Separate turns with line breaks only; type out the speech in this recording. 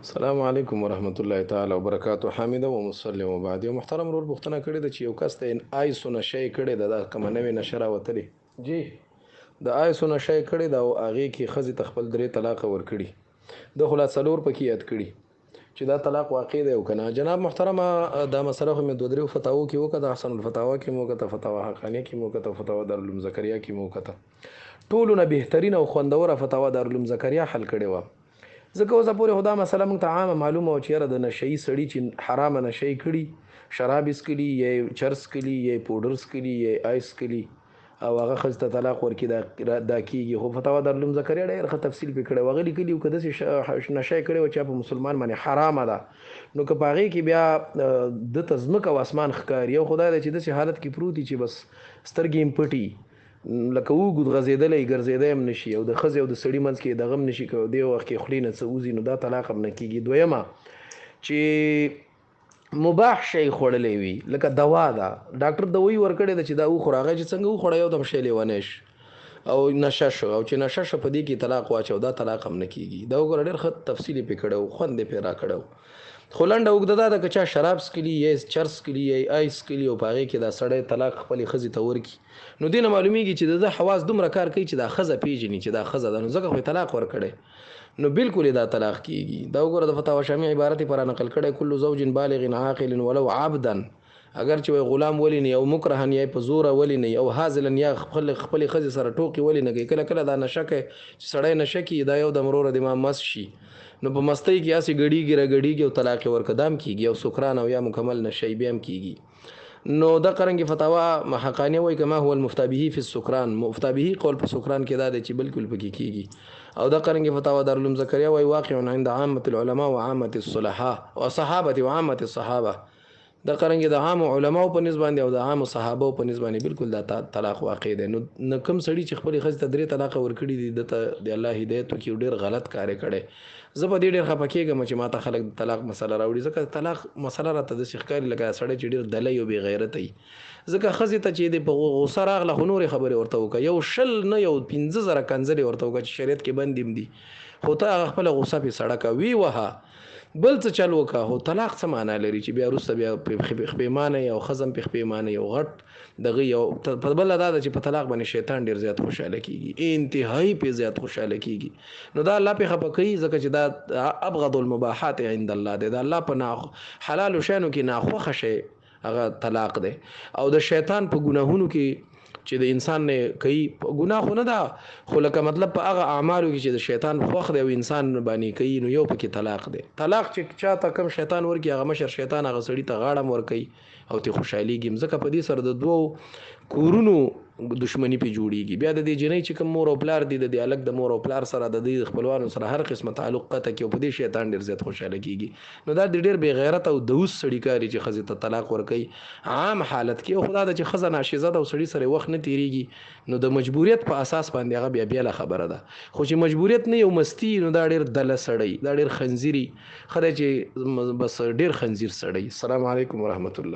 السلام علیکم ورحمت الله تعالی وبرکاته. حامد و مسلم و بعد. یو محترم ورور پوښتنه کړې ده چې یو کس ته ان آیسو نشه یې کړې ده، دا کومه نوې نشه راوتلې جی، د آیسو نشه یې کړې ده او هغې کې ښځې ته خپل 3 طلاقه ورکړي، ده خو لا 4 پکې یاد کړي چې دا طلاق واقع دی او که نه؟ جناب محترمه، دا مسله خو مې 2 3 فتاوو کې وکته، احسن الفتاوا کې مې وکته، فتاوا حقانیه کې مې وکته، فتاوا دارالعلوم زکریا کې مې وکته. ټولو نه بهترینه او خوندوره فتاوا دارالعلوم زکریا حل کړې وه، ځکه اوسه پورې خو دا مسله موږ ته عامه معلومه وه چې یاره د نشه یي سړي چې حرامه نشه یې کړي، شراب یې څکلي، یا یې چرس څکلي، یا یې پوډر څکلي، یا یې آیس څکلي او هغه ښځې ته طلاق ورکړي، دا کېږي. خو فتاوا دارالعلوم زکریا ډېر ښه تفصیل پرې کړی و، هغه لیکلي وو که داسې نشه یې کړې وه چې په مسلمان باندې حرامه ده، نو که په هغې کې بیا ده ته ځمکه او اسمان ښکاري، او خدای دی چې داسې حالت کې پروت وي چې بس سترګې یې هم پټي، لکه اوږد غځېدلی ګرځېدی هم نه شي، او د ښځې او د سړي منځ کې دغه هم نه شي کوی، دې وخت کې خولې نه څه وځي، نو دا طلاق هم نه کېږي. دویمه چې مباح شی خوړلی وي، لکه دوا ده، ډاکټر دوایي ورکړې ده چې دا وخوره، هغه چې څنګه وخوړه یو دم شی لیونی شو او نشه شو، او چې نشه شو په دې کې طلاق واچو، دا طلاق هم نه کېږي. دا وګوره ډېر ښه تفصیل یې پرې کړی و، خوند یې پرې راکړی و. خو لنډه اوږده دا ده که چا شراب څکلي، یا یې چرس څکلي، یا یې آیس څکلي او په هغې کې دا سړی طلاق خپلې ښځې ته ورکړي، نو دې نه معلومیږي چې د ده حواس دومره کار کوي چې دا ښځه پېژني چې دا ښځه ده، نو ځکه خو یې طلاق ورکړی، نو بالکل یې دا طلاق کېږي. دا وګوره د فتاوا شامی عبارت یې پر نقل کړی، کل زوج بالغ عاقل ولو عبدا، اگر چې وایي غلام ولې نه او مکرهن یا په زوره ولې نه او هازلا یا خپلې ښځې سره ټوقې ولې نه کوي. کله کله دا نشه کوي چې سړی نشه کړي، دا یو دم وروره د ما مست شي، نو په مستۍ کې هسې ګړیږي راګړیږي او طلاق یې ورکړه، دا هم کېږي، او سکران او یا مکمل نشه یې بیا هم کېږي. نو دا قرنګ فتاوا حقانیه وایي کما هو المفتى به فی السکران، مفتى به قول په سکران کې دا دی چې بالکل پکې کېږي. او دا قرنګ فتاوا دارالعلوم زکریا وایي واقع عند عامة العلماء وعامة الصلحاء وصحابة وعامة الصحابة. دا قرنګ د عام علماو په نسبت باندې او د عام صحابو په نسبت باندې بالکل دا طلاق واقع دی. نو نه کوم سړي چې خپلې ښځې ته 3 طلاقه ورکړي دي، ده ته د الله هدایت وکړي، ډېر غلط کار یې کړی. زه په دې ډېر خفه کېږم چې ما ته خلک د طلاق مسله راوړي، ځکه د طلاق مسله راته داسې ښکاري لکه سړی چې ډېر دلی او بې غیرته وي. ځکه ښځې ته چې د په غوسه راغله خو نورې خبرې ورته وکړه، یو 20 نه یو 5000 کنځلې ورته وکړه چې شریعت کې بندې هم دي، خو ته هغه خپله غوسه پرې سړه کړه، ویې وهه، بل څه چل وکړه. خو طلاق څه معنا لري چې بیا وروسته بیا پښېمانه یې او ښځه هم پرې پښېمانه یې او غټ دغه یو په بله دا ده چې په طلاق باندې شیطان ډېر زیات خوشحاله کېږي، انتهایي پرې زیات خوشحاله کېږي. نو دا الله پرې خفه کوي، ځکه چې دا ابغض المباحات عند الله دی، دا الله په حلالو شیانو کې ناخوښه شی هغه طلاق دی. او د شیطان په ګناهونو کې چې د انسان نه کوي ګناه خو نه ده، خو لکه مطلب په هغه اعمالو کې چې د شیطان خوښ دی او انسان باندې کوي، نو یو پکې طلاق دی. طلاق چې چاته کوم شیطان ورکړي، هغه مشر شیطان هغه سړي ته غاړه هم ورکوي او ترې خوشحالېږي هم، ځکه په دې سره د دوو کورونو دښمني پرې جوړېږي. بیا د دې جینۍ چې کوم مور او پلار دي، د دې هلک د مور او پلار سره د دې خپلوانو سره هر قسمه تعلق قطع کړي او په دې شیطان ډېر زیات خوشحاله کېږي. نو دا د ډېر بې غیرته او دوس سړي کار چې ښځې ته طلاق ورکوي عام حالت کې. او خو دا ده چې ښځه ناشزه ده او سړي سره وخت نه تېرېږي، نو د مجبوریت په اساس باندې هغه بیا بېله خبره ده. خو چې مجبوریت نه یو مستي، نو دا ډېر دله سړی، دا ډېر خنزیري، ښه دی چې بس ډېر خنزیر سړی. السلام علیکم ورحمت الله.